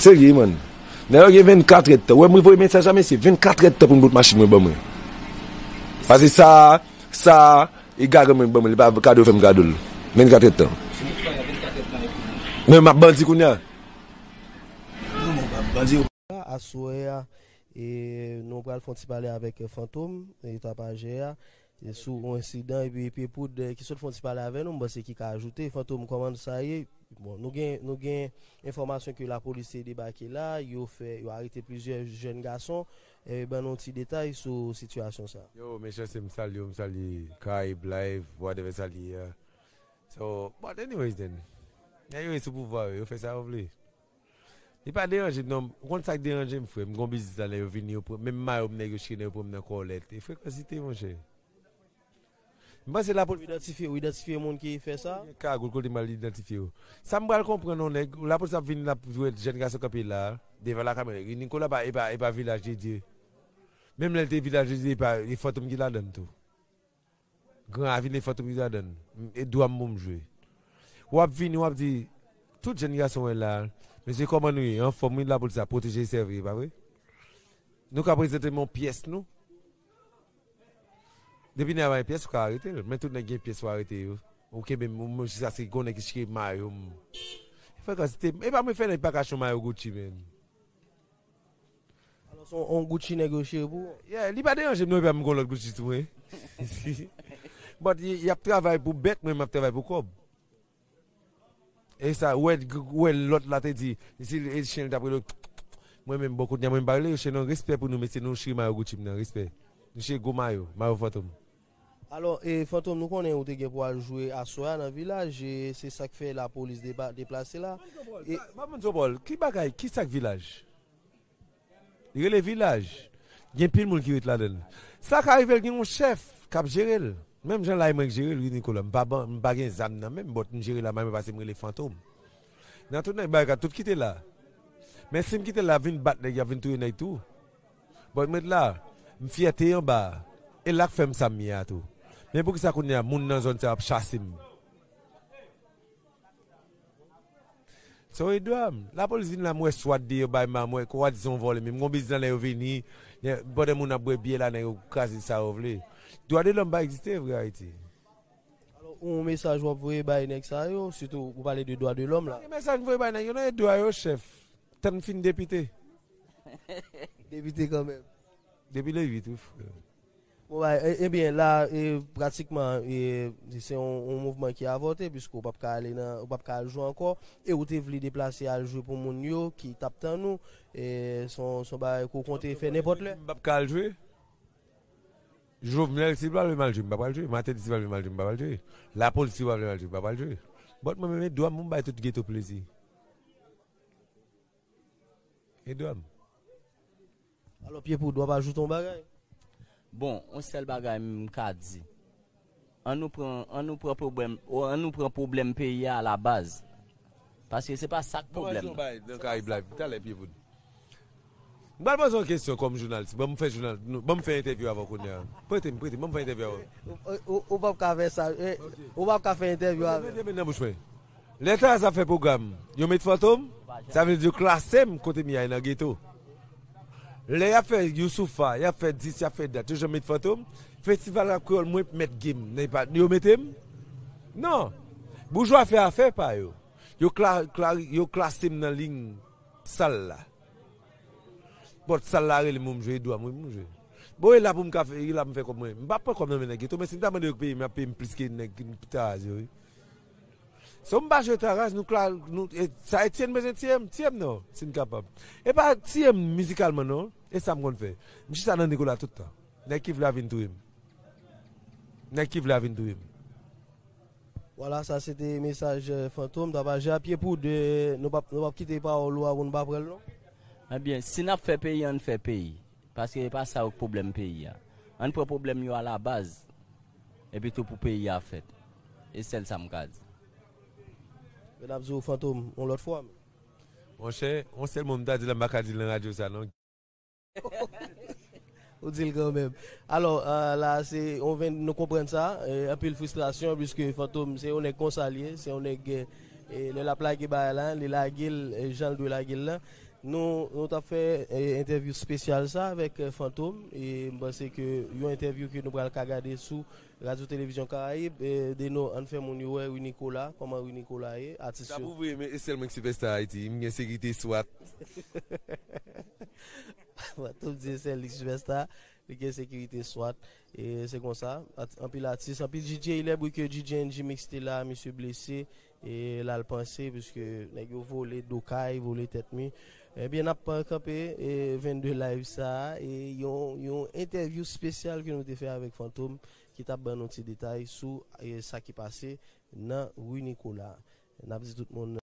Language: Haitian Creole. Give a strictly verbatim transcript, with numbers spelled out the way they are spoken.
Serye, man. Nèg yo gen vennkat èdtan. Ou wè, mwen voye mesaj a mesye, vennkat èdtan pou m bout machin mwen ban mwen. Paske sa, sa, e gade mwen ban mwen, li pa kado fè m kado l. Vennkat èdtan. Men m ap bandi kounye a. Aswè a, e nou pral fè yon ti pale avèk Fantom, e tapajè a, e sou yon ensidan, epi Pyepoud, e ki sot fè yon ti pale avè nou, m panse ki ka ajoute. Fantom, kòman sa ye? Bon, nou gen, nou gen enfòmasyon ke lapolis te debake la, yo fè, yo arete plizyè jèn gason. E ban nou ti detay sou sitiyasyon sa. Yo, mesye, se m salye w, m salye Karayib Live, whatever sa li ye a. So, but anyways then, nèg yo ye sou pouvwa yo, yo fè sa yo vle. Li pa deranje m non, ou konn sa k deranje m, frè? M gon biznis la, nèg yo vini, yo pran, menm mayo m negosye, nèg yo pran m nan kòlèt. E frekansite, monchè. M panse lapolis. Ou idantifye, ou idantifye moun ki fè sa? Gen kagoul kote m al idantifye yo. Sa m pral konprann yon nèg, lapolis ap vin, l ap jwenn jèn gason kanpe la, devan lakamera. Nikola pa, e pa, e pa Vilaj de Dye. Menm lè l te Vilaj de Dye, e pa, e Fantom ki ladann tou. Gran Ravin e Fantom ki ladann. E dwa m pou m jwe. W ap vini, w ap di, tout jèn gason w wè la, mesye, kòman nou ye? Anfòm wi, lapolis ap pwoteje sèvi, e pa vre? Nou ka prezante m yon pyès nou. Depi nèg la pa gen pyès, ou ka arete l. Men tout nèg gen pyès, ou arete yo. Ou kenbe m, ou menm jiskaske gon nèg ki chire mayo m. Frekansite, e pa mwen fè nèg pa ka achte yon mayo Gucci, man. Alò, se yon Gucci nèg yo chire pou ou? Yeah, li pa deranje m non, epi m gon lòt Gucci sou mwen. But y, y ap travay pou bèt, mwen m ap travay pou kòb. E sa, ou wè, ou wè lòt la te di, si e chen li t ap rele, mwen menm, bon, kounye a mwen m pa rele yo chen non, respè pou nou, mesye, nou chire mayo Gucci m nan, respè. Nou chire gwo mayo, mayo Fantom. Alò, e Fantom, nou konnen ou te gen pou al jwe aswè a nan Vilaj, e se sa k fè lapolis depa, deplase la. E, Ban m di w, Paul, ki bagay, ki sa k Vilaj? Li rele Vilaj. Gen pil moun ki ret ladan l. Sa ka rive l gen yon chèf k ap jere l. Menm jan la e mwen k jere l, wi, Nikola. M pa ban, m pa gen zam nan men m, but m jere la, men paske m rele Fantom. Nan tout nèg barikad, tout kite la. Men si m kite l la, ap vin bat nèg, y ap vin touye nèg tou. But m ret la, m fyète anba a. E la k fè m sa m ye a tou. Men poukisa kounye a, moun nan zòn sa yo ap chase m? So, e dwa m. Lapolis vin la, m wè swat deyò bay ma, m wè kwa di se yon vòlè, men m gon biznis la, nèg yo vini, pandan moun ap bwè byè la, nèg yo kraze sa yo vle. Dwa de lòm pa egziste vre Ayiti. Alò, yon mesaj w ap voye bay nèg sa yo, sitou ou pale de dwa de lòm la. Pa gen mesaj m voye bay nèg yo non, e dwa yo, chèf. Tann fin depite. Depite kanmenm. Depi le uit, wi, frè. Bon, bay, e, ebyen, la, e, pratikman, e, se yon, yon mouvman ki avòte, piske w p ap ka ale nan, w p ap ka al jwe ankò, e ou te vle deplase al jwe pou moun yo ki t ap tann ou, e, se yon, se yon bagay ke w konte fè nenpòt lè. M p ap ka al jwe? Jovenel, si l pa vle m al jwe, m p ap al jwe. Martelly, si l pa vle m al jwe, m p ap al jwe. Lapolis, si yo pa vle m al jwe, m p ap al jwe. But mwen menm, e dwa m pou m bay tout geto plezi. E dwa m. Alò, Pyepoud, w ap ajoute yon bagay? Bon, yon sèl bagay m ka di. Ann nou pran, ann nou pran pwoblèm, ann nou pran pwoblèm peyi a alabaz. Paske se pa sa k pwoblèm nan. Nan Karayib Live, talè, Pyepoud. M pral poze yon kesyon kòm jounalis. Ban m fè jounal, ban m fè entèvyou avè w kounye a. Prete m, prete m, ban m fè entèvyou avè w. Ou p ap ka fè sa. Ou p ap ka fè entèvyou avè m. Mete men nan bouch mwen. Lè Taraz ap fè pwogram, yo met Fantom, sa vle di yo klase m kote m ye a nan geto. Lè y ap fè Youssoupha, y ap fè dis, y ap fè dat, yo janm met Fantom. Festival Rap Kreyòl, mwen mèt game, men pa, yo mete m? Non. Boujwa fè afè pa yo. Yo kla, kla, yo klase m nan liy sal la. But sal la rele m pou m jwe, e dwa m wi pou m jwe. Bon, e la pou m ka fè, e la pou m fè kòb mwen. M p ap pran kòb nan men nèg geto, men si m ta mande yo peye m, y ap peye m plis ke nèg Taraz yo wi. So m pa jwe Taraz, nou kla, nou, e, sa Etienne bezwen tiye m, tiye m non, si n kapab. E pa tiye m mizikalman non, e sa m konn fè. M chita nan Nikola tout tan. Nèg ki vle a vin touye m. Nèg ki vle a vin touye m. Vwala, sa se te mesaj, eh, Fantom, Tapaje a Pyepoud, eh, nou p ap, nou p ap kite pawòl ou a pou nou pa pran l non. Ebyen, si n ap fè peyi, ann fè peyi. Paske e pa sa yo k pwoblèm peyi a. Ann pran pwoblèm yo alabaz. Epi tou pou peyi a fèt. E sèl sa m ka di. Men n ap di w Fantom yon lòt fwa. Monchè, yon sèl mo m ta di la, m pa ka di l nan radyo sa non. Ou di l kanmenm. Alò, eh, la, se, on ven, nou konprann sa, eh, anpil fristrasyon, piske Fantom, se yon nèg konsa l ye, se yon nèg, eh, lè l ap lage bagay la, li lage l, eh, jan l dwe lage l la. Nou, nou t ap fè eh, entèvyou espesyal sa avèk eh, Fantom. E m panse ke yon entèvyou ke nou pral ka gade sou Radyo Televizyon Karayib. Eh, Deno, ann fè moun yo wè Rui Nicolas, kòman Rui Nicolas ye, atis yo. Sa pou vre, men e sèl mwen ki sipèsta Ayiti. M gen sekirite swat. Fantom di e sèl li sipèsta, li gen sekirite swat. E se konsa, at- anpil atis, anpil D J, lè bri ke D J N G Mix te la, misye blese, e l al panse, piske nèg yo vole do kay, vole tèt mi. Ebyen, n ap kanpe e vennde live sa a, e yon, yon entèvyou espesyal ke nou te fè avèk Fantom, ki t ap ban nou ti detay sou e sa ki pase nan Rui Nicolas. N ap di tout moun